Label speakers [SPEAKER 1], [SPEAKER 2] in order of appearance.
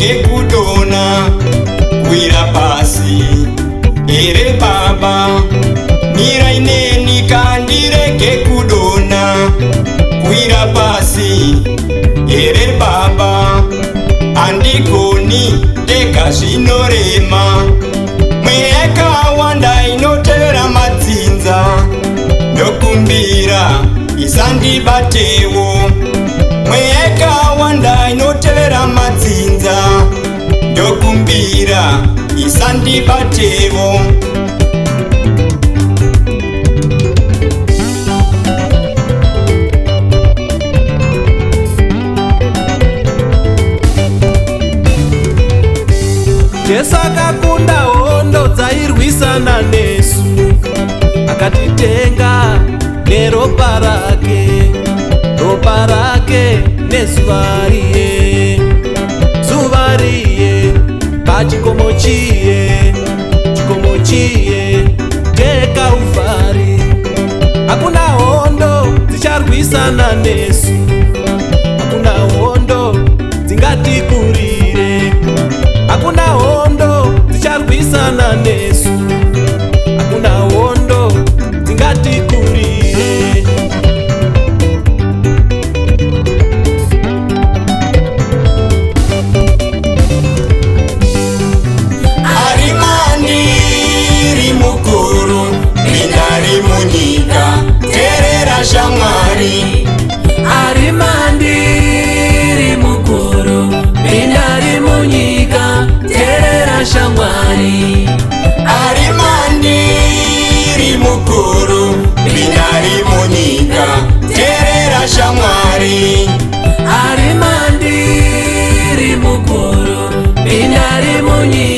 [SPEAKER 1] Ndirege kudona kuwira pasi. Here Baba, mirai neni kandirege kudona kuwira pasi. Here Baba, handigoni ndega, zvinorema. Mweya yakawanda inotevera madzinza, ndokumbira isandibatewo. Mweya yakawanda inotevera madzinza, ndokumbira isandibatewo.
[SPEAKER 2] Jesu akakunda hondo dzairwisana nesu, akatitenga neropa rake, ropa rake. Nezuva riye, zuva riye, pachikomo chiye, chikomo chiye cheKalvari, hakuna hondo dzicharwisana nesu, hakuna hondo dzingatikurire, hakuna hondo dzicharwisana nesu, hakuna hondo dzingatikurire.
[SPEAKER 1] Ari mandiri mukuru kupinda ari munyika, teerera shamwari.
[SPEAKER 3] Ari mandiri mukuru kupinda ari munyika, teerera shamwari.
[SPEAKER 1] Ari mandiri mukuru kupinda ari munyika, teerera shamwari.
[SPEAKER 3] Ari mandiri mukuru kupinda ari munyika.